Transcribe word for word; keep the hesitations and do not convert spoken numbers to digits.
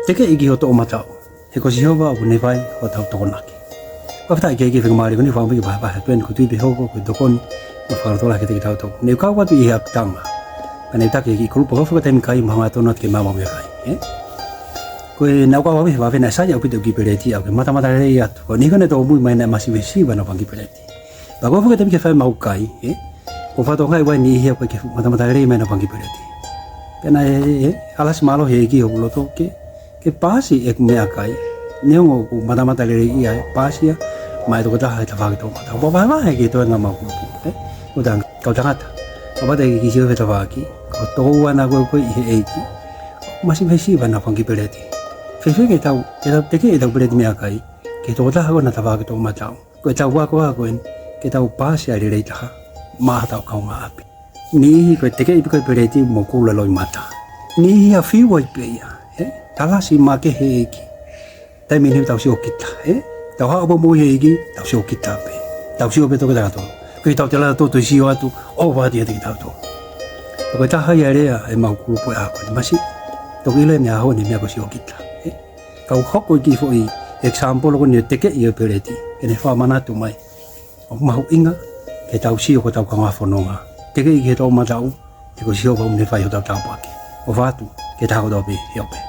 Tekeʻi ki ho toʻomataʻu, he ko Sihova ʻoku ne fai hotau tokonaki. Fakafetaʻi ki he ʻEiki he faingamālie ko eni, fakaʻamu pē ke vahevahe atu eni, ʻoku ou tui pē ʻe hoko ko e tokoni mo e fakalotolahi kiate kitautolu. Ne u kau atu ʻi he ʻapitanga, ka ne u taki e kiʻi kulupu, kau fakataimi kai mo hanga tonu atu ke maumau meʻakai, ē? Ko ʻenau kau ʻave he vave, naʻe sai ʻaupito e kiʻi peleti, ʻa ia ko e matamatalelei atu. Ko e niʻihi ko ē naʻe tōmui mai naʻe masivesiva ʻenau fanga kiʻi peleti. Pea ko e fakataimi ke fai ʻemau kai, ē? Ko e fatongia ʻa e niʻihi ʻoku ʻikai ke matamatalelei mai ʻenau fanga kiʻi peleti. Pea naʻe, ē, ʻalasi mālohi e ʻEiki ʻi hoku loto ke, ke paasi ʻeku meʻakai, neongo ʻoku matamatalelei ia, ʻe paasi ia maʻá e tokotaha he tafaʻaki toʻomataʻu. Pea vahevahe ki he toenga ʻemau kulupu, ē? Ko e tangata, kau tangata. Kapau te ke kiʻi sio he tafaʻaki, ko e tokoua ʻena ko ē ko ē ʻi he ʻEiki, masivesiva ʻenau fanga kiʻi peleti. Fēfē ke tau, ke tau tekeʻi ʻetau peleti meʻakai ki he tokotaha ko ena he tafaʻaki toʻomataʻu? Ko ʻetau akoako eni ke tau paasi ʻa e lelei taha maʻa hotau kaungāʻapi. Niʻihi ko e tekeʻi pē ko ē peleti mo kula loʻimata. Niʻihi ʻa e fiu ai pē ia, ē? Talasi makehe e ʻEiki. Taimi ʻe niʻihi tau siokita, ē? Tau haʻu pē mo e ʻEiki, tau siokita pē. Tau sio pē toki tautolu. Ko ʻetau tala tautolu ʻo sio atu, ʻoku ʻoatu ia kiate kitautolu. Ko e taha ia e lea ʻemau kulupu he ʻaho ni, masiʻi. Toki ʻilo ʻe he meʻa ʻaho ni e meʻa ko e siokita, ē? Kau hoko e kiʻi foʻi example ko eni ʻo e tekeʻi ʻo e peleti, ke ne fakamanatu mai ʻoku mahuʻinga ke tau sio ki hotau kaungāfononga. Tekeʻi ki he toʻomataʻu, he ko Sihova ʻoku ne fai hotau tāpuaki. ʻOfa atu ke tau kotoa pē ʻi he ʻaho ni.